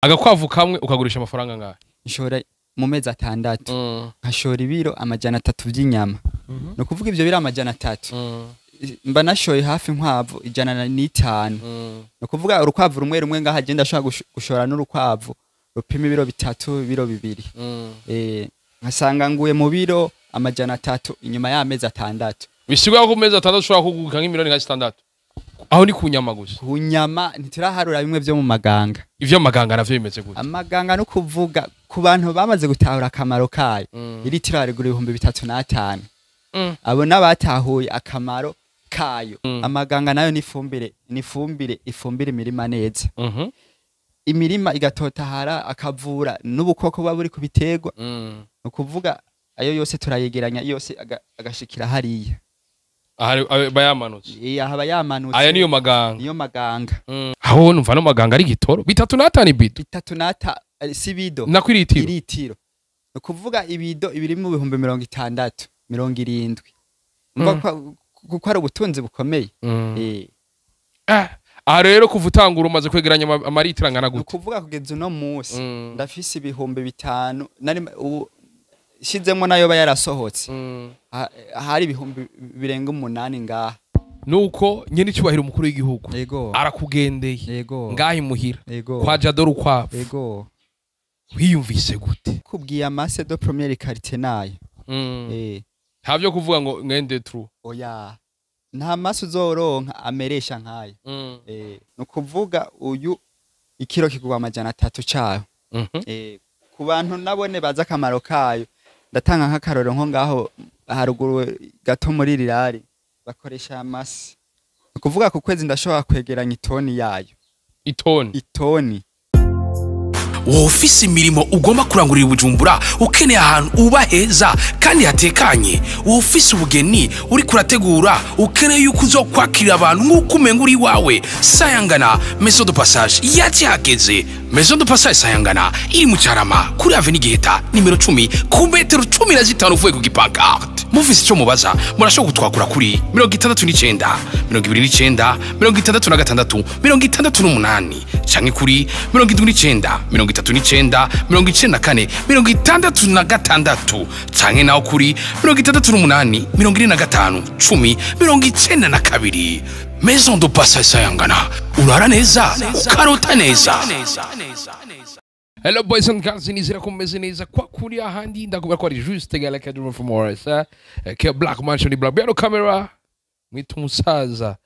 Agakwavu kamwe ukagurisha amafaranga angahe? Nshora mu mezi 6 nkashora ibiro 300 vy'inyama. Ni ukuvuga ivyo biro 300 mba nashoye hafi inkwavu 105. Ni ukuvuga urukwavu rumwe rumwe ngaha agenda ashobora gushora n'urukwavu rupima ibiro 3, ibiro 2. Nkasanga nguye mu biro 300 inyuma y'amezi 6. Bisigura ko ku mezi 6 ushobora kuguka nk'imiliyoni nka 6 aho ni ku nyama gusa? Ku nyama, ntituraharura bimwe vyo mu maganga. Ivyo amaganga navyo bimeze gute? Amaganga no kuvuga ku bantu bamaze gutahura akamaro kayo, iri tiro barigura 3005. Abo n'abatahuye akamaro kayo. Amaganga nayo ni ifumbire, ni ifumbire ifumbira imirima neza. Imirima igatotahara, akavura n'ubukoko buba buri ku biterwa. Ni ukuvuga ayo yose turayegeranya yose agashikira hariya. Aha bayamanutse. Aha bayamanutse. Aya niyo maganga. Niyo maganga. Aho numva no maganga ari gitoro 35 ibido. Bitatu n'ata si bido. Nako iritiro. Iritiro. Ni ukuvuga ibido ibiri mu 60,000, 70. Umva kuko ari ubutunzi bukomeye. Aha rero kuva utangura umaze kwegeranya amaritiro angana Ni gute? ukuvuga kugeza uno munsi ndafise 5000 nari ubu shizemo nayo yarasohotse. Hari 8,000 ngaha. Nuko nyene icyubahiro umukuru w'igihugu arakugendeye ngaha imuhira kwa Jado Rukwavu. Wiyumvise gute? Kubwiye amase de première qualité nayo. Nta vyo kuvuga ngo ngende true. Oya. Nta mase uzoronka ameresha nkayo. Ni ukuvuga uyu ikiro kigurwa 300 cayo. Ku bantu nabone bazi akamaro kayo, ndatanga nk'akarorero nko ngaho haruguru gato muri rirari bakoresha amase. Ni ukuvuga ku kwezi ndashobora kwegeranya itoni yayo. Itoni. Itoni. Wowe ufise imirimo ugomba kurangurira i Bujumbura, ukeneye ahantu uba heza kandi hatekanye, wowe ufise ubugeni uri kurategura, ukeneye yuko uzokwakira abantu nk'uko umenga uri iwawe, Sayangana Maison de Passage yakihageze. Maison de Passage Sayangana iri mu Carama kuri Avenue Giheta nimero 10, ku metero 15 uvuye ku gipancarte. Mufise ico mubaza, murashobora kutwakura kuri 69 29 66 68 canke kuri 79 39 94 66 canke naho kuri 68 45 10 92. Maison de Passage Sayangana, urara neza ukarota neza. Hello boys and girls, nizera ko mumeze neza kwa kuri ahandi. Ndakubwira ko ari Juste Gala Kadrum from Morris, ke Black Mansion Black Piano Camera mwita umusaza.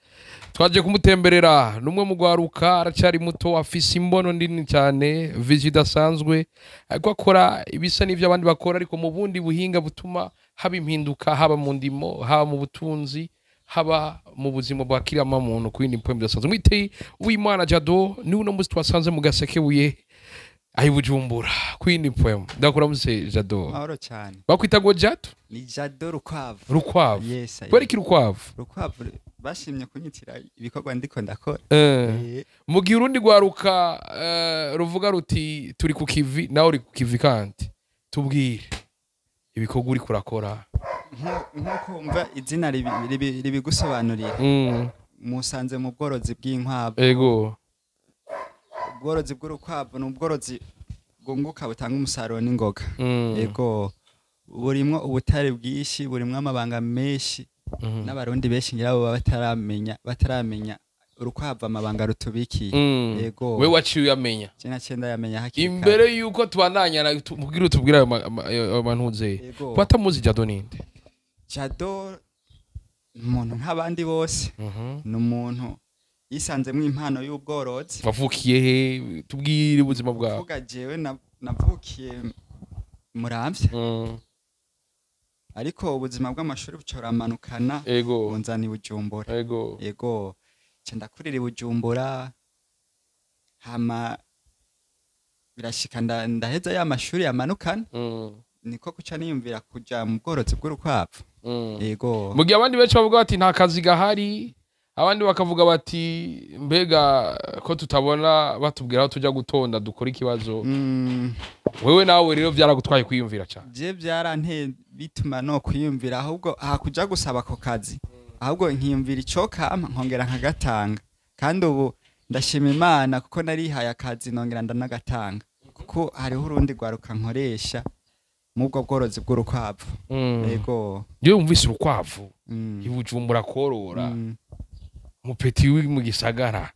Twaje kumutemberera numwe mu gwaruka, aracyari muto, afise imbono nini cyane, vision idasanzwe, ariko akora ibisa n'ivyo abandi bakora ariko mu bundi buhinga butuma haba impinduka, haba mu ndimo, haba mu butunzi, haba mu buzima bwa kirama muntu ku yindi mpwemu idasanzwe. Mwiteye Uwimana Jado ni uno musi twasanze mu Gasekebuye ahi Bujumbura ku yindi mpwemu. Ndakuramutse Jado. Mahoro cyane. Bakwita ngo Jado? Ni Jado Rukwavu. Rukwavu. Yes. Kubera iki Rukwavu? Rukwavu bashimye kunyitira ibikorwa ndiko ndakora. Mu gihe urundi rwaruka ruvuga ruti turi ku kivi, nawe uri ku kivi. Kandi tubwire ibikorwa uri kurakora. Nk'uko wumva izina ribigusobanurira, musanze mu bworozi bw'inkwavu. Ubworozi bw'urukwavu ni ubworozi bwunguka, butanga umusaruro n'ingoga. Ego, burimwo ubutare bwinshi, burimwo amabanga menshi. N'abarundi benshi ngira bo baba bataramenya urukwavu amabanga rutubikiye. Ego. We waciye uyamenya? Je naciye ndayamenya hakiri kare. Imbere yuko tubandanya, tubwire utubwire ayo mantuze. Ego. Batamuzi, Jado ninde? Jado ni umuntu nk'abandi bose. Ni umuntu yisanzemwo impano y'ubworozi. Wavukiye he? Tubwire ubuzima bwawe. Kuvuga jewe navukiye Muramvya, ariko ubuzima bw'amashuri buca buramanukana, bunzana i Bujumbura. Ego, nca ndakurira i Bujumbura, hama birashika ndaheza ya mashuri yamanukana, niko kuca niyumvira kuja mu bworozi bw'urukwavu. Ego. Mu gihe abandi benshi bavuga bati nta kazi gahari, abandi bakavuga bati mbega ko tutabona batubwira aho tujya gutonda dukora ikibazo, wewe nawe rero byaragutwaye kwiyumvira cyane? Je byaranteye, bituma no kwiyumvira ahubwo hakuja gusaba ako kazi, ahubwo nkiyumvira ico kampa nkongera nkagatanga. Kandi ubu Ndashima Imana kuko narihaye akazi, nongera ndanagatanga, kuko hariho urundi rwaruka nkoresha mu bwo bworozi bw'urukwavu. Yego. Iyo wumvise urukwavu ibujumbura korora, umupeti uri mu gisagara,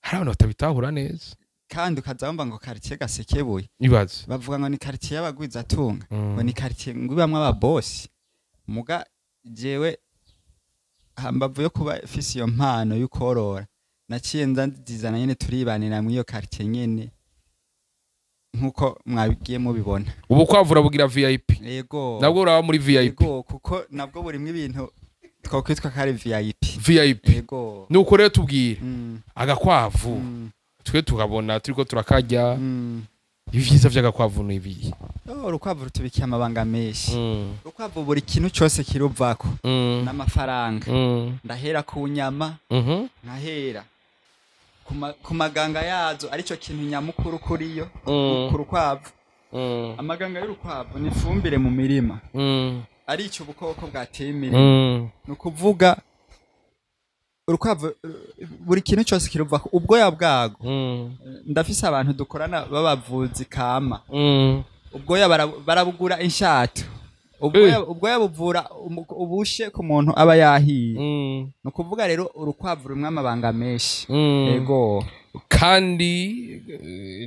hari abantu batabitahura neza. Kandi ukaza wumva ngo quartier Gasekebuye, ibaze, bavuga ngo ni quartier y'abagwizatunga, ngo ni quartier ngo ibamwo ababosi. Muga jewe hambavu yo kuba ifise iyo mpano y'ukorora, naciye nza ndizana nyene, turibanira muri iyo quartier nyene nkuko mwabigiye mubibona. Ubu kwavu urabugira VIP? Yego. Nabwo uraba muri VIP? Yego, kuko nabwo burimwo ibintu twakwitwa ko ari VIP. VIP. Yego. Nuko rero tubwire, agakwavu twe tukabona turiko turakarya, ibyiza vy'agakwavu ni ibihe? Oh, urukwavu rutubikiye amabanga menshi. Urukwavu buri kintu cyose kiruvako n'amafaranga. Ndahera ku nyama, nkahera ku maganga yazo, aricyo kintu nyamukuru kuriyo, ku rukwavu. Amaganga y'urukwavu ni ifumbire mu mirima, arica ubukoko bwateye imirima. Ni ukuvuga urukwavu buri kintu cyose kiruvako, ubwoya bwago. Ndafise abantu dukorana b'abavuzi kama. Ubwoya barabugura inshato. Ubwoya buvura ubushe ku muntu aba yahiye. Ni ukuvuga rero urukwavu rumwe amabanga menshi. Yego. Kandi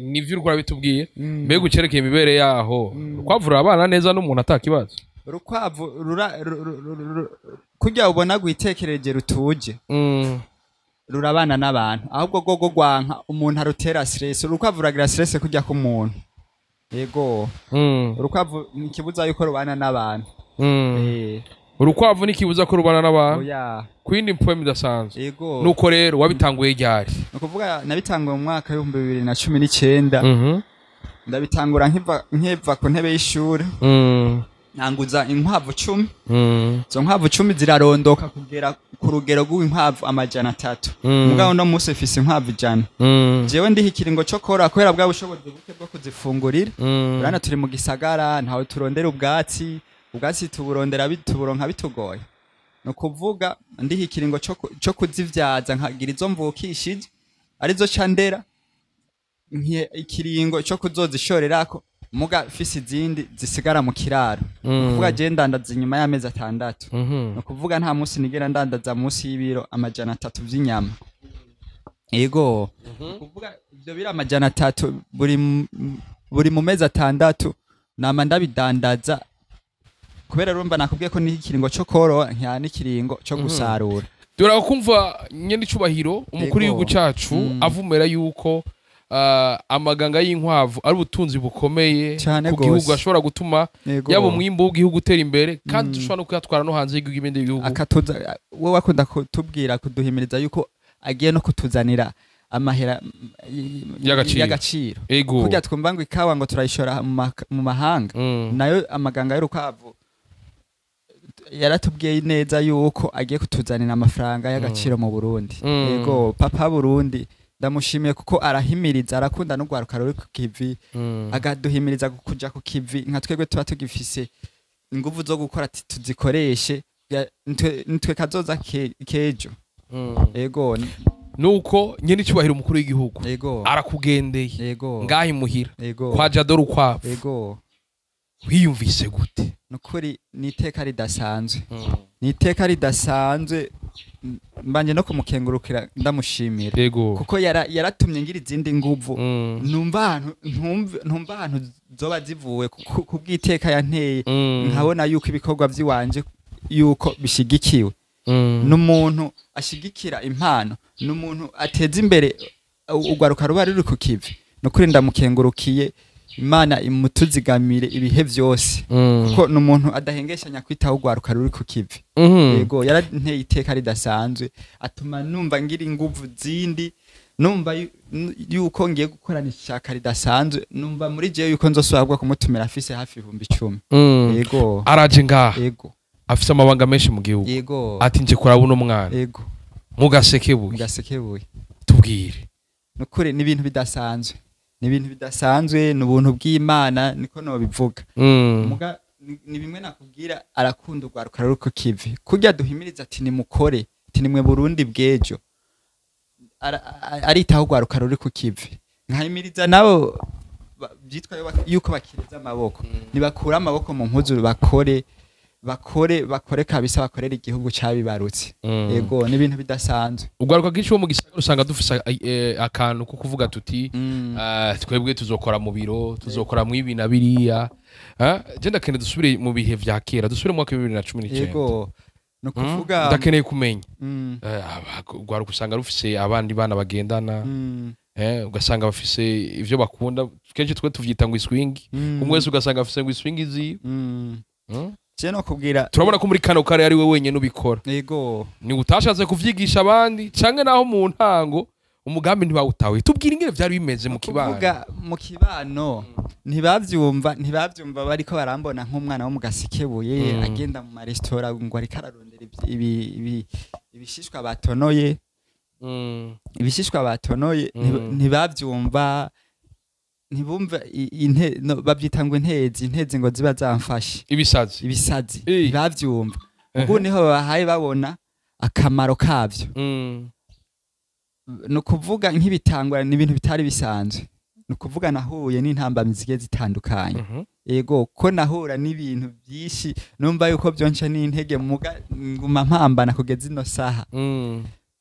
nivyo uriko urabitubwiye, mbega ucerekeye imibere yaho, urukwavu rurabana neza n'umuntu atakibazo? Urukwavu rura kurya ubona rwitekereje rutuje, rurabana n'abantu, ahubwo rwo rwanka umuntu arutera stress. Urukwavu ruragira stress kurya k'umuntu. Yego. Urukwavu ntikibuza yuko rubana n'abantu. Urukwavu ntikibuza ko rubana n'abantu. Oya. Ku yindi poem idasanzwe. Yego. Nuko rero wabitanguye ryari? Ni ukuvuga nabitanguye mu mwaka w'2019. Ndabitangura nkiva ku ntebe y'ishuri, ntanguza inkwavu 10. Izo nkwavu 10 zirarondoka kugera ku rugero rw'inkwavu 300. Mugabo uno munsi mfise inkwavu 100. Jewe ndiha ikiringo co korora kubera bwa bushobozi buke bwo kuzifungurira. Urabona turi mu gisagara, ntawe turondera ubwatsi, ubwatsi tuburondera tuburonka bitugoye. Ni ukuvuga ndiha ikiringo co kuzivyaza, nkagira izo mvukishije arizo ca ndera, ikiringo co kuzozishorerako, muga mfise izindi zisigara mu kiraro. Ni ukuvuga je ndandaza inyuma y'amezi 6. Ni ukuvuga nta munsi nigera ndandaza munsi y'ibiro 300 vy'inyama. Yego. Ni ukuvuga ivyo biro 300 buri mu mezi 6 nama ndabidandaza, kubera urumva nakubwiye ko n'ikiringo co korora nka n'ikiringo co gusarura. Turakumva nyene icubahiro umukuru w'igihugu cacu avumera yuko amaganga y'inkwavu ari ubutunzi bukomeye Cane ku gihugu, gose. ashobora gutuma yaba umwimbu w'igihugu utera imbere, kandi dushobora no kuyatwara no hanze y'igihugu, ibindi bihugu. Akatuza we wakunda kutubwira, kuduhimiriza yuko agiye no kutuzanira amahera Y'agaciro. y'agaciro. Kurya twumva ngo ikawa ngo turayishora mu mahanga, nayo amaganga y'urukwavu yaratubwiye neza yuko agiye kutuzanira amafaranga y'agaciro mu Burundi. Yego, papa Burundi ndamushimiye kuko arahimiriza, arakunda n'urwaruka ruri ku kivi, agaduhimiriza kuja ku kivi nka twebwe tuba tugifise inguvu zo gukora, ati tuzikoreshe, nitwe kazoza kejo. Yego. Nuko nyene icubahiro umukuru w'igihugu arakugendeye ngaha imuhira kwa Jado Rukwavu, wiyumvise gute? Nukuri ni iteka ridasanzwe, ni iteka ridasanzwe. Mbanje no kumukengurukira, ndamushimira kuko yaratumye ngira izindi nguvu. Numva ahantu ntumva ahantu zoba zivuye ku bw'iteka yanteye, nkabona yuko ibikorwa by'iwanje yuko bishigikiwe n'umuntu ashigikira impano, n'umuntu ateza imbere urwaruka ruba ruri ku kivi. Nukuri ndamukengurukiye, Imana imutuzigamire ibihe vyose, kuko n'umuntu adahengeshanya kwitaho urwaruka ruri ku kivi. Yego, yaranteye iteka ridasanzwe, atuma numva ngira inguvu zindi, numva yuko ngiye gukorana ishaka ridasanzwe, numva muri jewe yuko nzosubira kumutumira afise hafi 10,000. Yego. Araje ngaha, afise amabanga menshi mu gihugu, ati nje kuraba uno mwana mugasekebuye. Gasekebuye. Tubwire. Nukuri ni ibintu bidasanzwe, ni ibintu bidasanzwe, ni ubuntu bw'Imana, niko nobivuga. Muga ni bimwe nakubwira, arakunda urwaruka ruri ku kivi, kurya duhimiriza ati nimukore, ati nimwe Burundi bw'ejo. aritaho urwaruka ruri ku kivi, nkahimiriza nabo byitwa yuko bakireza amaboko, ntibakure amaboko mu mpuzu, bakore bakore bakore kabisa, bakorera igihugu cabibarutse. Yego, n'ibintu bidasanzwe. Urwaruka bwinshi bo mu gisagara usanga dufise akantu ko kuvuga tuti twebwe tuzokora mu biro, tuzokora mu ibi na biriya. Je ndakeneye dusubire mu bihe vya kera, dusubire mu mwaka wa 2019. Yego, ni ukuvuga Ndakeneye kumenya urwaruka usanga rufise abandi bana bagendana, ugasanga bafise ivyo bakunda, kenshi twe tuvyita ngo iswingi. Umwe wese ugasanga afise ngo iswingi ziwe. Je no kubwira Turabona ko muri kano kare ari we wenyene ubikora. Yego. Ni utashatse kuvyigisha abandi, canke naho mu ntango umugambi ntibawutawe? Tubwire ingene vyari bimeze mu kibano. Kuvuga mu kibano, ntibavyumva, bariko barambona nk'umwana wo mu Gasekebuye agenda mu maresitora ngo ariko ararondera ibishishwa batonoye. Ibishishwa batonoye, ntibavyumva, ntibumva no, bavyita ngo intezi ngo ziba zamfashe. Ibisazi. Ibisazi. Ntibavyumva. Ubwo niho babahaye babona akamaro kavyo. Ni ukuvuga nk'ibitangura ni ibintu bitari bisanzwe, ni ukuvuga nahuye n'intambamyi zigiye zitandukanye. Ego, ko nahura n'ibintu byinshi numva yuko byonca n'intege, muga nguma mpambana kugeza ino saha,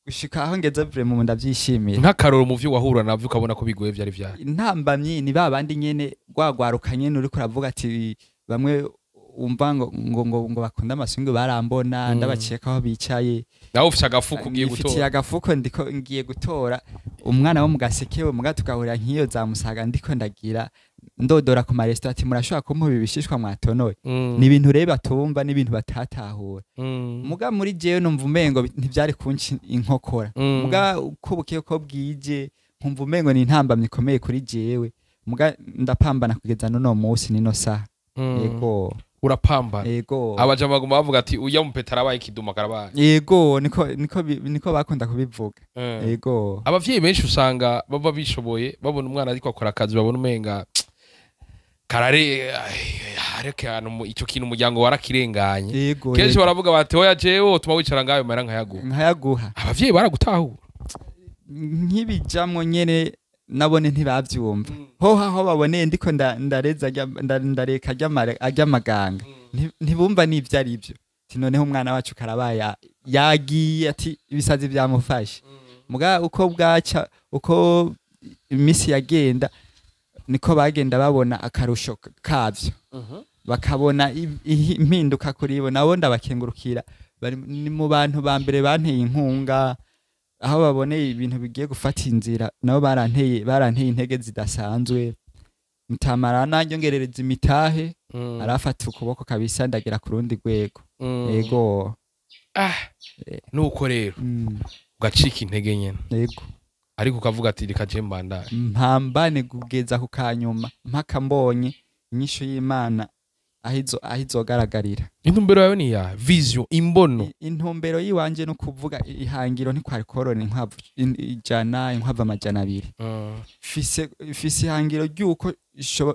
gushika aho ngeze, vraiment ndabyishimiye. Nk'akaroro mu vyo wahura navyo ukabona ko bigoye vyari vyari? Intambamyi ni ba bandi nyene, rwagwaruka nyene uriko uravuga ati bamwe umva ngo bakunda amasungu, barambona ndabaceka aho bicaye. Nawe ufise agafuko ugiye Nifitiye gutora. agafuko, ndiko ngiye gutora umwana wo mu Gasekewe, muga tugahurira nk'iyo za Musaga, ndiko ndagira ndodora ku maresitora ati murashobora kumpa ibi bishishwa mwatonoye? Ni ibintu rero batumva, n'ibintu batatahura. Muga muri jewe numva umengo ntivyari kunca inkokora. Muga uko bukiye ko bwije nkumva umengo ni intambamyi ikomeye kuri jewe, muga ndapambana kugeza n'uno munsi nino saha. Yego. Urapambana. Yego. Abajama baguma bavuga ati uya mupeta arabaye kiduma karabaye. Yego, niko bakunda kubivuga. Yego. Abavyeyi benshi usanga baba bishoboye, babona umwana ariko akora akazi, babona umenga karare areke ahantu ico kintu umuryango warakirenganye. Kenshi baravuga bati oya, jewe utuma wicara ngayo mera nkayaguha. Nkayaguha. Abavyeyi baragutahura? Nk'ibijamwo nyene nabone ntibavyumva, ho aho baboneye ndiko ndareza ndareka aryamaganga, ntibumva n'ivyo ari byo, ati noneho umwana wacu karabaye yagiye, ati ibisazi byamufashe. Muga uko bwaca, uko iminsi yagenda, niko bagenda babona akarusho kavyo, bakabona impinduka kuri bo. Nabo ndabakengurukira, bari ni mu bantu ba mbere banteye inkunga aho baboneye ibintu bigiye gufata inzira. Nabo baranteye intege zidasanzwe. Mutamara nanyongerereza imitahe, arafata ukuboko kabisa, ndagera ku rundi rwego. Yego. Ah, nuko rero ugacika intege nyene? Yego. Ariko ukavuga ati reka je mbandanye. Mpambane kugeza ku kanyuma, mpaka mbonye inyishu y'Imana aho izogaragarira. Intumbero yawe ni ya vision, imbono? Intumbero yiwanje no kuvuga ihangiro ntikwari korora inkwavu 100, inkwavu 200. Fise ihangiro ry'uko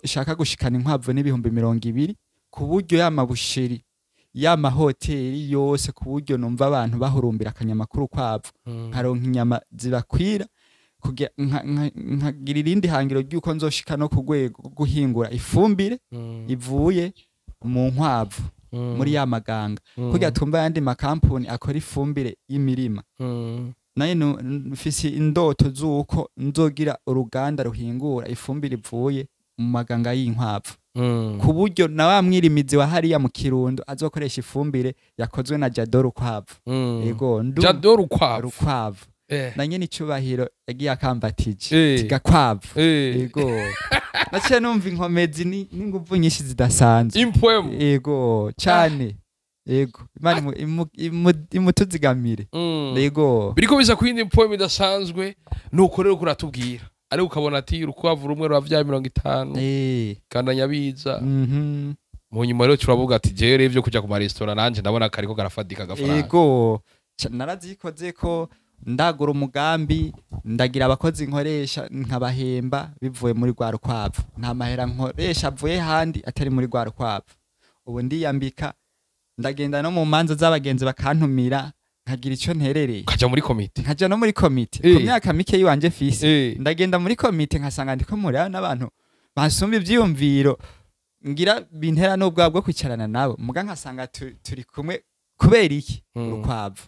shaka gushikana inkwavu n'20,000, ku buryo y'amabusheri, y'amahoteli yose, ku buryo numva abantu bahurumbira akanyamakuru kwavu, nkaronka inyama zibakwira. Nkagira irindi hangiro ry'uko nzoshika no ku rwego rwo guhingura ifumbire ivuye mu nkwavu, muri ya maganga, kugira twumva ayandi makampuni akora ifumbire y'imirima. Nayo mfise indoto z'uko nzogira uruganda ruhingura ifumbire ivuye mu maganga y'inkwavu, ku buryo na wa mwirimizi wa hariya mu Kirundo azokoresha ifumbire yakozwe na Jado Rukwavu. Yego, Jado Rukwavu. Rukwavu. Na nyene icubahiro yagiye akambatije tigakwavu. Yego, naciye numva inkomezi n'inguvu nyinshi zidasanzwe. Impwemu. Yego cyane, yego, Imana imutuzigamire. Yego. Biriko biza ku yindi mpwemu idasanzwe. Nuko rero kuratubwira, ariko ukabona ati urukwavu rumwe ruravyaye 50, kandi anyabiza. Mu nyuma rero turavuga ati jewe rero ivyo kuja ku maresitora nanje ndabona kariko karafadika agafaranga. Yego, narazikoze ko ndagura umugambi, ndagira abakozi nkoresha nkabahemba bivuye muri rwa rukwavu. Nta mahera nkoresha avuye handi atari muri rwa rukwavu. Ubu ndiyambika, ndagenda no mu manza z'abagenzi bakantumira. Nkagira ico nterereye. Ukaja muri komite. Nkaja no muri komite. Ku myaka mike yiwanje fise, ndagenda muri komite nkasanga ndiko murira n'abantu basumba ivyiyumviro, ngira bintera n'ubwoba bwo kwicarana nabo, muga nkasanga turi kumwe. Kubera iki? Urukwavu.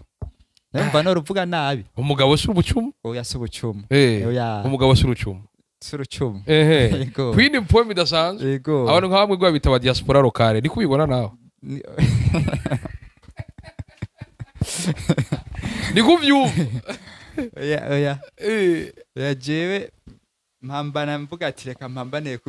Ndumva no ruvuga nabi. Umugabo si ubucumu. Oya, si ubucumu. Oya. Umugabo si urucumu. Si urucumu. Ehe. Yego. Kwindi poem idasanzwe. Yego. Abantu nka bamwe gwa bita ba diaspora locale, niko ubibona nawe? Niko uvyumva? Oya, oya. Oya, jewe mpambana mvuga ati reka mpambane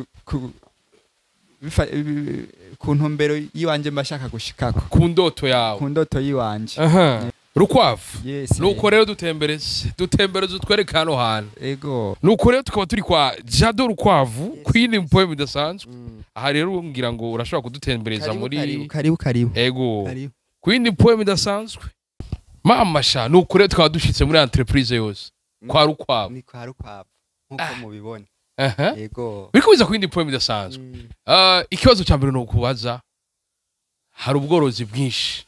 ku ntumbero yiwanje mba shaka gushikako. Ku ndoto yawe. Ku ndoto yiwanje. Aha. Rukwavu. Yes. Nuko rero dutembereze utwereke hano hantu. Ego. Nuko rero tukaba turi kwa Jado Rukwavu, kwindi poem idasanzwe. Aha rero ngira ngo urashobora kudutembereza Karibu, muri karibu, karibu, karibu. Ego. Karibu. Kwindi poem idasanzwe. Mama sha, nuko rero tukaba dushitse muri entreprise yose kwa Rukwavu. Ni kwa Rukwavu nkuko mubibona. Aha. Ego. Biriko biza kwindi poem idasanzwe. Ikibazo cya mbere ni ukubaza, hari ubworozi bwinshi,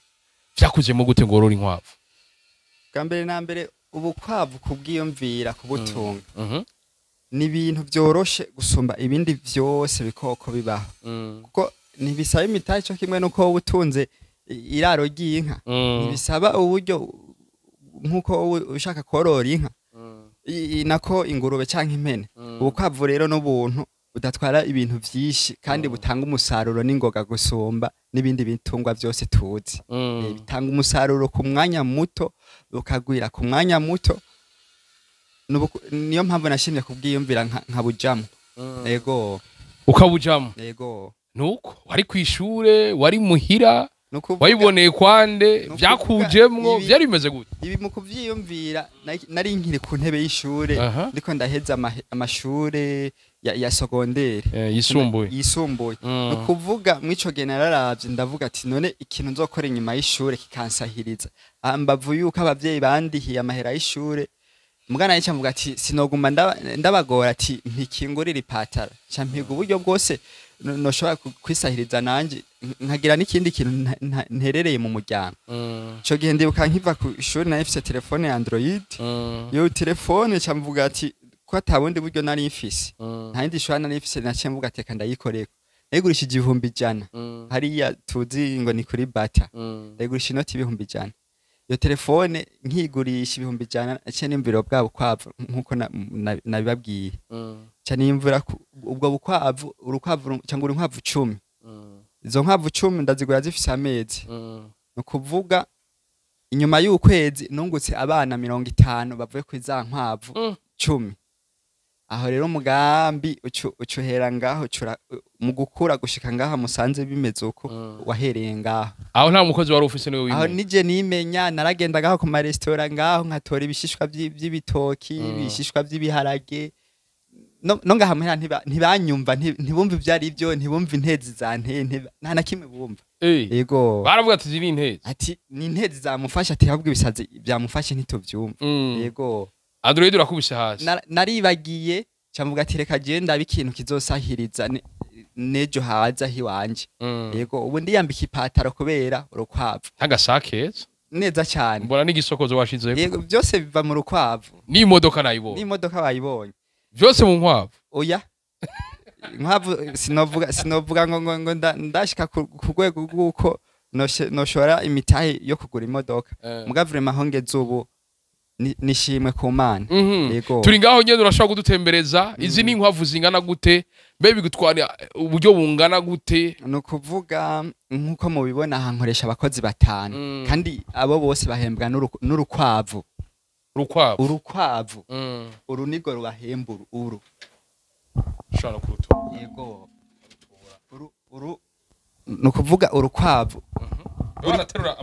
vyakuzemo gute ngo worore inkwavu? Bwa mbere na mbere, ubukwavu kubwiyumvira kubutunga ni ibintu vyoroshe gusumba ibindi vyose bikoko bibaho, kuko ntibisaba imitahe co kimwe nuko wowe utunze iraro ry'inka. Ntibisaba uburyo nkuko wowe ushaka korora inka, nako ingurube canke impene. Ubukwavu rero n'ubuntu budatwara ibintu vyinshi kandi butanga umusaruro n'ingoga gusumba n'ibindi bitungwa vyose tuzi. Bitanga umusaruro ku mwanya muto, bukagwira ku mwanya muto. Niyo mpamvu nashimye kubwiyumvira nkabujamwo. Ego. Ukabujamwo. Ego. Nuko wari kwishure, wari muhira, Nukuvuga wayiboneye kwande, Nukuvuga vyakujemwo, vyari bimeze gute? Ibi mu kuvyiyumvira nari nkiri ku ntebe y'ishure, ndiko ndaheza amashure ya secondaire. Yisumbuye. Yisumbuye. Nukuvuga mwico gihe nararavye ndavuga ati none ikintu nzokora inyuma y'ishure kikansahiriza, ambavu yuko abavyeyi bandihiye amahera y'ishure, mugana yica mvuga ati sinoguma ndabagora, ati mpikingurira ipatara nca mpiga uburyo bwose noshobora kwisahiriza nanje nkagira n'ikindi kintu nterereye mu muryango. Ico gihe ndibuka nkiva ku ishuri nari mfise telefone ya Android. Iyo telefone nca mvuga ati ko ata bundi buryo nari mfise, nta yindi shuri nari mfise, naciye mvuga ati reka ndayikoreko. Nayigurishije 100,000. Hariya tuzi ngo ni kuri Bata. Ndayigurisha inoti 100,000. Iyo telefone nkigurisha 100,000, naciye nimvira bwa bukwavu nkuko nabibabwiye. Nca nimvira ubwo bukwavu, urukwavu nca ngura inkwavu 10. Izo nkwavu 10 ndazigura zifise amezi. Ni ukuvuga inyuma y'ukwezi nungutse abana 50 bavuye kuri za nkwavu 10. Aho rero umugambi ucuhera ngaho, mu gukura gushika ngaha musanze bimeze uko, wahereye ngaho. Aho nta mukozi wari ufise niwe Aho wimenya? nije nimenya, naragenda ngaho ku maresitora ngaho nkatora ibishishwa vy'ibitoki, ibishishwa vy'ibiharage. No ngaha muhira ntibanyumva, ntibumva ivyo ari vyo, ntibumva intezi zanteye, nta na kimwe bumva. Yego. Baravuga ati izi ni intezi. Ati ni intezi zamufasha, ati ahubwo ibisazi byamufashe ntituvyumva. Yego. Android urakubise hasi. Naribagiye, nca mvuga ati reka jewe ndabe ikintu kizosahiriza nejo haza hiwanje. Yego, ubu ndiyambika ipataro kubera urukwavu. Ntagasakeza. Neza cyane. Mbona n'igisokozo washizeko. Yego, byose biva mu rukwavu. N'imodoka nayibonye. N'imodoka bayibonye. Byose mu nkwavu. Oya. Inkwavu sinovuga ngo ndashika ku rwego rw'uko noshora imitahe yo kugura imodoka. Muga vraiment aho ngeze ubu nishimwe ku Mana. Yego. Turi ngaho nyene, urashobora kudutembereza? Izi ni inkwavu zingana gute? Mbe bigutwara uburyo bungana gute? Ni ukuvuga nk'uko mubibona aha nkoresha abakozi 5. Kandi abo bose bahembwa n'urukwavu. Urukwavu. Urukwavu. Uru nigo rubahemba uru. Ushobora kurutora. Yego. Uru ni ukuvuga urukwavu. Baraterura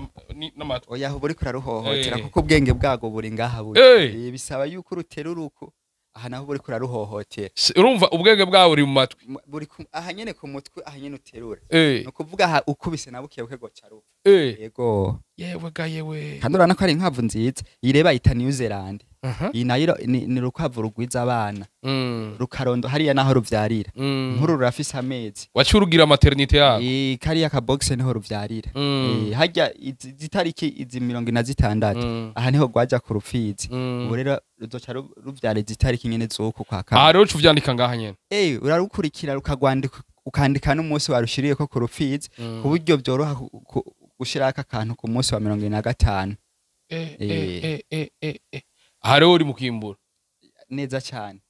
n'amatwi. Oya, aho buriko uraruhohotera kuko ubwenge bwago buri ngaha buri. Bisaba yuko uruterura uko, aha naho buriko uraruhohotera. Urumva ubwenge bwawe buri mu matwi. Buri aha nyene ku mutwe, aha nyene uterura. Ni ukuvuga aha ukubise na buke buke goca rupfa. Yego. Yewe ga yewe. Kandi urabona ko ari inkwavu nziza. Iyi rero bayita New Zealand. Iyi nayo ni urukwavu rugwiza abana. Rukarondo hariya naho ruvyarira. Nkuru rurafise amezi. Waciye urugira maternité yako. Kariya ka box niho ruvyarira. Harya izi tariki izi 46. Aha niho rwaja ku rupfizi. Ubu rero ruzoca ruvyara izi tariki nyene z'uku kwa kane. Aha rero uca uvyandika ngaha nyene. Urarukurikira rukagwandika, ukandika n'umunsi warushiriyeko ku rupfizi, ku buryo byoroha gushirako akantu ku munsi wa 45. Aha rero uri mu kwimbura. Neza cyane.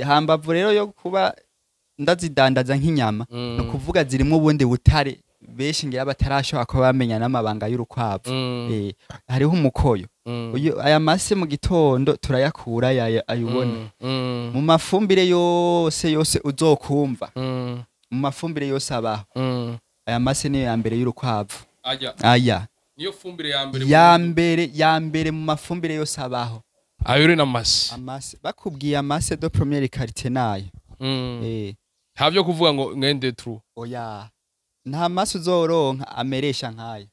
Hambavu rero yo kuba ndazidandaza nk'inyama, ni ukuvuga zirimo ubundi butare benshi ngira batarashobora kuba bamenya n'amabanga y'urukwavu. Hariho umukoyo. Uyu aya mase mu gitondo turayakura aya ayubona. Mu mafumbire yose yose uzokumva, mu mafumbire yose abaho, aya mase niyo ya mbere y'urukwavu. Ajya. Aya. Niyo fumbire ya mbere. Ya mbere, ya mbere mu mafumbire yose abaho. Ayo rero n'amase. Amase bakubwiye, amase de première qualité nayo. Nta vyo kuvuga ngo ngende true. Oya, nta mase uzoronka ameresha nkayo.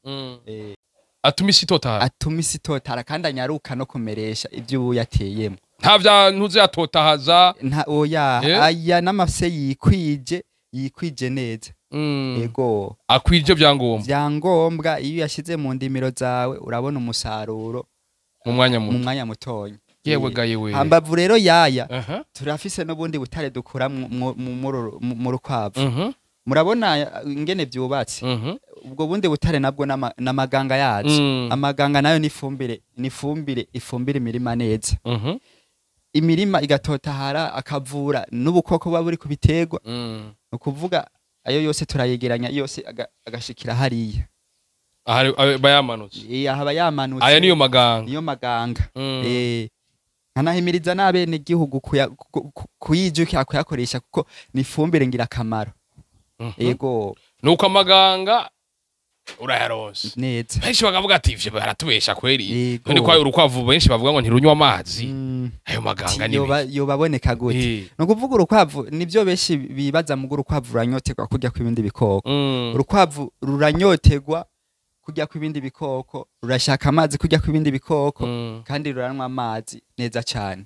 Atuma isi itotahara. Atuma isi itotara kandi anyaruka no kumeresha ibyo ubu yateyemo. Nta vya ntuzayatotahaza. Nta, oya. Aya n'amase yikwije, yikwije neza. Ego. Akwije byangombwa. Vyangombwa. Iyo uyashize mu ndimiro zawe urabona umusaruro mu mwanya mu muto. mwanya mutonya. Yewe ga yewe. Hambavu rero yaya, turafise n'ubundi butare dukura mu rukwavu. Murabona ingene vyubatse. Ubwo bundi butare nabwo n'amaganga yazo. Amaganga nayo n'ifumbire, n'ifumbire ifumbira imirima neza. Imirima igatotahara, akavura n'ubukoko buba buri ku biterwa. Ni ukuvuga ayo yose turayegeranya yose agashikira hariya. Aha bayamanutse. Aha aba yamanutse. Aya niyo maganga. Niyo maganga. Nkanahimiriza n'abenegihugu kuyijukira kuyakoresha kuko ni ifumbire ngirakamaro. Yego. Nuko amaganga urayaronse. Neza. Benshi bakavuga ati ivyo baratubesha kweri. Yego. None kwa urukwavu benshi bavuga ngo ntirunywa amazi, ayo maganga ni Yobaboneka gute? Ni ukuvuga urukwavu nivyo benshi bibaza, mu urukwavu ruranyoterwa kurya kw'ibindi bikoko. Urukwavu ruranyoterwa kurya kw'ibindi bikoko, rurashaka amazi kurya kw'ibindi bikoko, kandi ruranywa amazi neza cyane.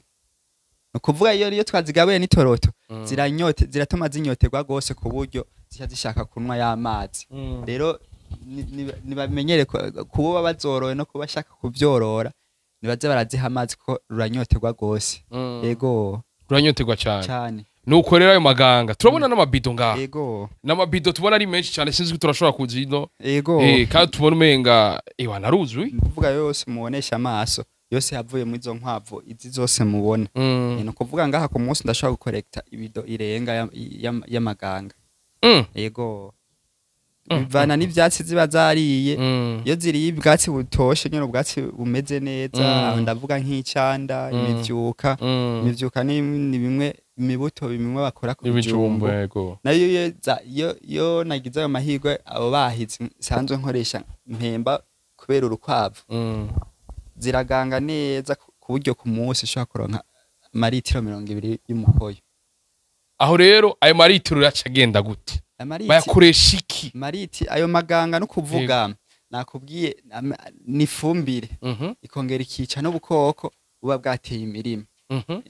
Ni ukuvuga iyo twazigabuye n'itoroto, ziranyote, ziratuma zinyoterwa rwose ku buryo zica zishaka kunywa ya mazi. Rero nibamenyere kuba bazoroye no kuba bashaka kubyorora, nibaze baraziha amazi kuko ruranyoterwa rwose. Yego. Ruranyoterwa cyane. Cyane. Nuko rero ayo maganga turabona n'amabido ngaha. Yego. N'amabido tubona ari menshi cyane, sinzi ko turashobora kuza ino. Yego. Kandi tubona umenga ewa naruzwi. Ni ukuvuga yose mubonesha amaso yose yavuye muri izo nkwavu izi zose mubona. Ni ukuvuga ngaha ku munsi ndashobora gukorekta ibido irenga y'amaganga. Yego, bivana n'ivyatsi ziba zariye. Iyo ziriye ubwatsi butoshe nyene, ubwatsi bumeze neza, aho ndavuga nk'icanda, imivyuka. Imivyuka ni bimwe imibuto bimwe bakora ku ibijumbu bijumbu. Yego. Nayo iyo nagize ayo mahirwe, abo bahizi nsanzwe nkoresha mpemba kubera urukwavu, ziraganga neza ku buryo ku munsi ushobora kuronka amaritiro 20 y'umukoyo. Aho rero ayo maritiro yaca agenda gute? Bayakoresha iki? Mariti ayo maganga no kuvuga nakubwiye ni ifumbire, ikongera ikica n'ubukoko buba bwateye imirima.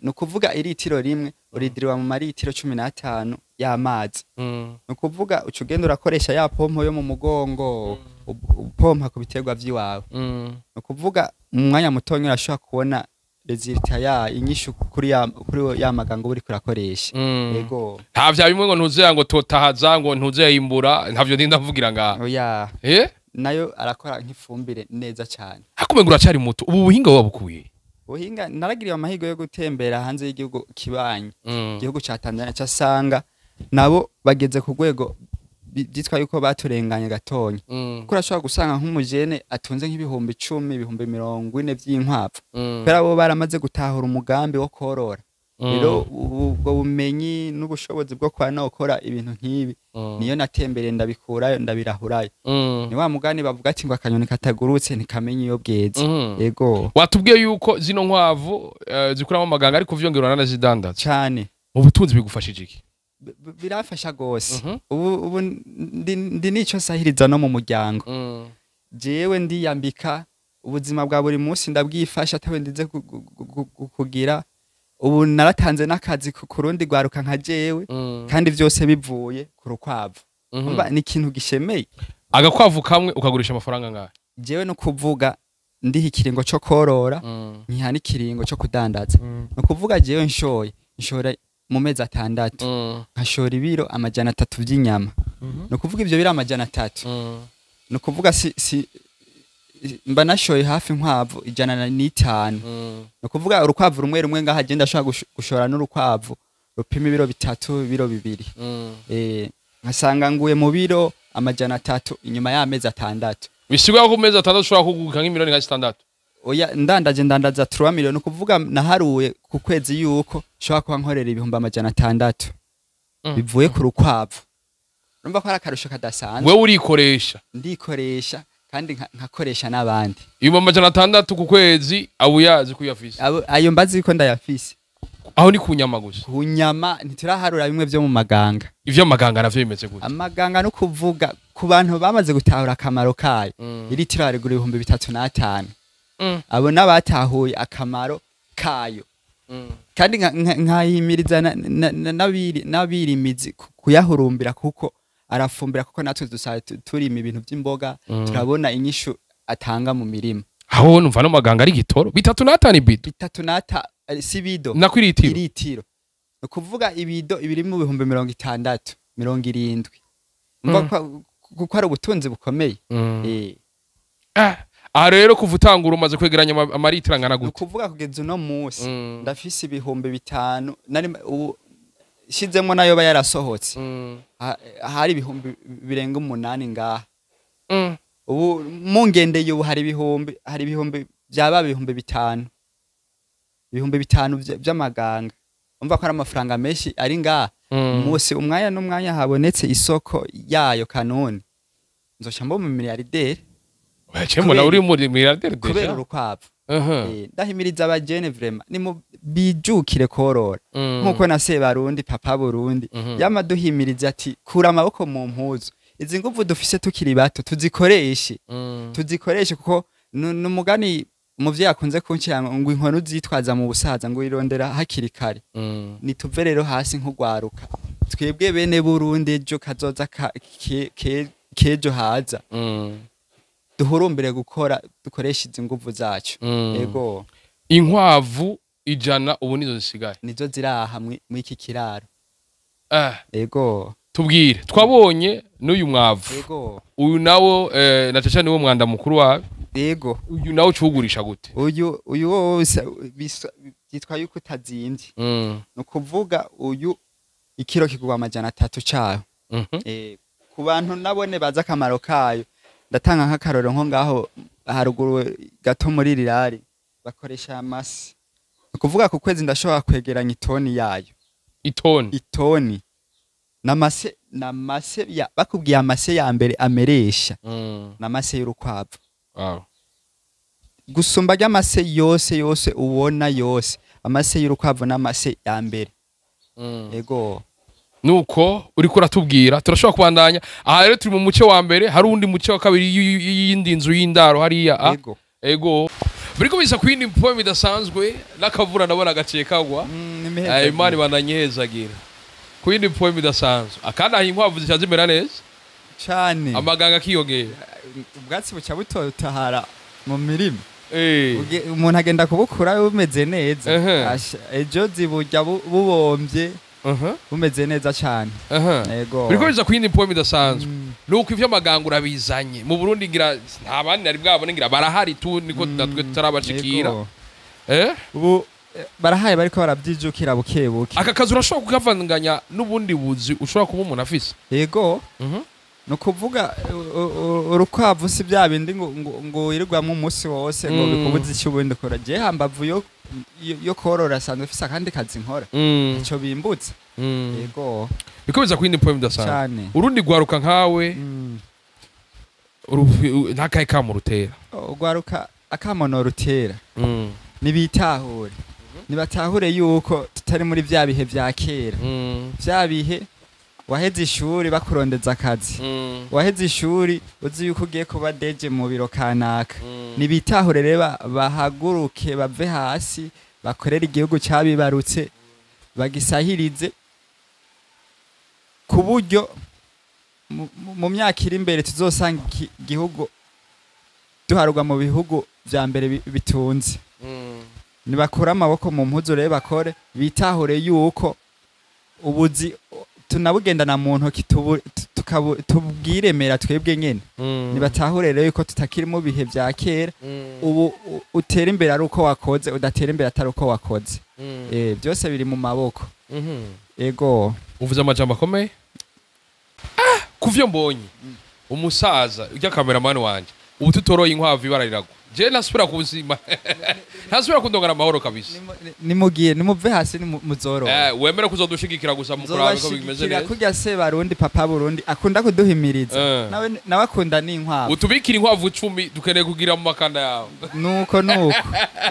Ni ukuvuga iritiro rimwe uridiriwa mu maritiro 15 y'amazi. Ni ukuvuga uca ugenda urakoresha ya pompo yo mu mugongo, upompa ku biterwa vy'iwawe. Ni ukuvuga mu mwanya mutonya urashobora kubona résultat ya inyishu kuri ya maganga uba uriko urakoresha. Yego. Nta vya bimwe ngo ntuzeya ngo totahaza, ngo ntuzeya imbura, ntavyo ndinda mvugira ngaha. Oya. Nayo arakora nk'ifumbire neza cyane. Hakumenga uracari muto, ubu buhinga wabukuye? Buhinga naragiriwe amahirwe yo gutembera hanze y'igihugu kibanyi, igihugu ca Tanzania, casanga nabo bageze ku rwego byitwa yuko baturenganye gatonya, kuko urashobora gusanga nk'umujene atunze nk'10,000, 40,000 vy'inkwavu, kubera bo baramaze gutahura umugambi wo korora. Rero ubwo bumenyi n'ubushobozi bwo kuba nokora ibintu nk'ibi, niyo natembereye ndabikurayo, ndabirahurayo. Ni wa mugani bavuga ati ngo akanyoni katagurutse ntikamenya iyo bweze. Yego. Watubwiye yuko zino nkwavu zikuramo amaganga, ariko vyongera uranazidandaza. Cane. Mu butunzi bigufashije iki? Birafasha gose. Ubu ndi nico sahiriza no mu muryango. Jewe ndiyambika, ubuzima bwa buri munsi ndabwifasha atawe ndize kugira. Ubu naratanze n'akazi ku rundi rwaruka nka jewe, kandi vyose bivuye ku rukwavu. Umva, ni ikintu gishemeye. Agakwavu kamwe ukagurisha amafaranga ngahe? Jewe no kuvuga ndiha ikiringo co korora, nkiha n'ikiringo co kudandaza. Ni ukuvuga jewe nshoye nshora mu mezi 6, nkashora ibiro 300 vy'inyama. Ni ukuvuga ivyo biro 300, ni ukuvuga si mba nashoye hafi inkwavu 105. Ni ukuvuga urukwavu rumwe rumwe ngaha je ndashobora gushora n'urukwavu rupima ibiro 3, ibiro 2. Nkasanga nguye mu biro 300 inyuma y'amezi 6. Bisigura ko mu mezi 6 ushobora kuguka nk'imiliyoni nka 6? Oya, ndandaje ndandaza 3 miliyoni. Ukuvuga naharuye ku kwezi yuko nshobora kuba nkorera 600,000 bivuye ku rukwavu. Urumva ko ari akarusho kadasanzwe. Wewe urikoresha? Ndikoresha kandi nkakoresha n'abandi. 600,000 ku kwezi abo uyazi ko uyafise? Ayo mbazi ko ndayafise. Aho ni ku nyama gusa? Ku nyama, ntituraharura bimwe vyo mu maganga. Ivyo amaganga navyo bimeze gute? Amaganga no kuvuga ku bantu bamaze gutahura akamaro kayo, iri tiro barigura 3500. Abo n'abatahuye akamaro kayo. Kandi nkahimiriza n'abirimizi kuyahurumbira kuko arafumbira, kuko natwe dusa turima ibintu by'imboga, turabona inyishu atanga mu mirima. Aho numva no maganga ari gitoro 35 ibido. Bitatu nata si bido. Nako iritiro. Iritiro. Ni ukuvuga ibido ibiri mu 60,000, 70,000. Umva kuko ari ubutunzi bukomeye. Aha rero kuva utangura umaze kwegeranya amaritiro angana Ni gute? ukuvuga kugeza uno munsi ndafise 5000, nari ubu shizemo nayo ba yarasohotse. Hari 8,000 ngaha. Ubu mungendeye ubu hari ibihumbi byaba 5000. 5000 vy'amaganga. Umva ko ari amafaranga menshi ari ngaha. Umunsi umwanya n'umwanya habonetse isoko yayo kanoni, nzoca mba mu miliyarderi. Oya, mbona uri muri miliyarderi kubera déjà. urukwavu. Ndahimiriza abajene vraiment ni mu bijukire korora, nkuko na Sebarundi papa Burundi yamaduhimiriza ati kura amaboko mu mpuzu, izi nguvu dufise tukiri bato tuzikoreshe, tuzikoreshe kuko n'umugani umuvyeyi akunze kuncira ngo inkono uzitwaza mu busaza ngo irondera hakiri kare. Nituve rero hasi nk'ugwaruka, twebwe bene Burundi ejo kazoza kejo haza, duhurumbire gukora, dukoreshe izi nguvu zacu. Yego. Inkwavu 100 ubu nizo zisigaye? Nizo ziraha mw'iki kiraro. Yego. Tubwire, twabonye n'uyu mwavu. Yego. Uyu nawo na caca niwo mwanda mukuru wawe? Yego. Uyu nawo ucugurisha gute? Uyu wose byitwa yuko utazimvye. Ni ukuvuga uyu ikiro kigurwa 300 cayo. Ku bantu nabone bazi akamaro kayo, ndatanga nk'akarorero nko ngaho haruguru gato muri rirari bakoresha amase. Ni ukuvuga ku kwezi ndashobora kwegeranya itoni yayo. Itoni? Itoni. Namase, namase ya bakubwiye amase ya mbere ameresha. Namase y'urukwavu. Gusumba ry'amase yose yose ubona yose, amase y'urukwavu n'amase ya mbere. Yego. Nuko uriko uratubwira turashobora kubandanya. Aha rero turi mu muce wa mbere, hari undi muce wa kabiri y'indi nzu y'indaro hariya. Yego. Ego. Biriko bisa ku yindi poem idasanzwe n'akavura ndabona gaciye kagwa. Imana ibandanyezagira. Ku yindi poem idasanzwe. Akandi aho inkwavu zica zimera neza. Cane. Amaganga akiyongera. Ubwatsi buca butotahara mu mirima. Umuntu agenda kubukura bumeze neza. Ejo ziburya bubomvye. Bumeze neza cyane. Yego. Biriko biza ku yindi poem idasanzwe. Nuko ivyo amaganga urabizanye. Mu Burundi ngira nta bandi nari bwabone, ngira barahari tu niko natwe tutarabashikira. Ubu barahaye bariko barabyijukira buke buke. Aka kazi urashobora kukavanganya n'ubundi buzi ushobora kuba umuntu afise? Yego. Ni ukuvuga urukwavu si bya bindi ngo wirirwamwo umunsi wose ngo bikubuze icyo ubundi ukora. Je hambavu yo korora sanzwe mfise akandi kazi nkora. Ico bimbutse. Yego. Bikomeza ku yindi poem idasanzwe. Urundi gwaruka nkawe, ntakaye kamurutera. Ugwaruka akamono rutera. Nibitahure. Nibatahure yuko tutari muri vya bihe vya kera. Vya bihe Waheze ishuri bakurondeza akazi, waheze ishuri uzi yuko ugiye kuba DG mu biro kanaka. Nibitahure rero, bahaguruke bave hasi, bakorere igihugu cyabibarutse, bagisahirize ku buryo mu myaka iri imbere tuzosanga igihugu duharurwa mu bihugu vya mbere bitunze. Nibakure amaboko mu mpuzu rero, bakore, bitahure yuko ubuzi tunabugendana mu ntoki, tubwiremera twebwe nyene. Nibatahure rero yuko tutakiri mu bihe vya kera. Ubu utera imbere ari uko wakoze, udatera imbere atari uko wakoze. Byose biri mu maboko. Ego. Uvuze amajambo akomeye. Kuvyo mbonye umusaza ujya cameraman wanje, ubu tutoroye inkwavu ibara riragwa, je ntasubira kubuzima, ntasubira kundongana amahoro kabisa. Nimugiye nimuve hasi muzorora. Wemere kuzodushigikira gusa mu kuraba ko bimeze Nzobashigikira neza. Kurya se Barundi, papa Burundi akunda kuduhimiriza. Nawe akunda n'inkwavu. Utubikira inkwavu 10 dukeneye kugira mu makanda yawe. Nuko nuko,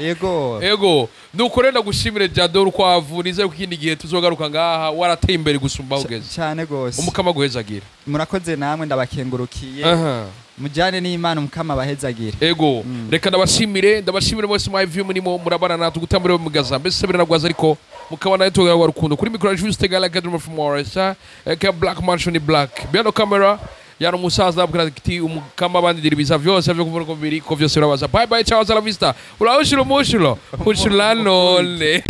yego. Ego, nuko rero ndagushimire Jado Rukwavu, nizeye ko ikindi gihe tuzogaruka ngaha warateye imbere gusumba aho ugeze. Cyane gose. Umukama guhezagira. Murakoze namwe, ndabakengurukiye. Mujyane n'Imana, Umukama abahezagire. Ego, reka ndabashimire mwese mwaye view murimo murabana natwe gutambira mugaza mbese biranagwaza, ariko mukabana natwe wa rukundo kuri micro Juste Gala Gadrum from Morris ka Black Mansion Black behind the camera yari umusaza abwira ati umukama bandidira ibiza vyose vyo kuvuga ko biri ko vyose birabaza. Bye bye, ciao, hasta la vista, uraushilo mushilo ushula none.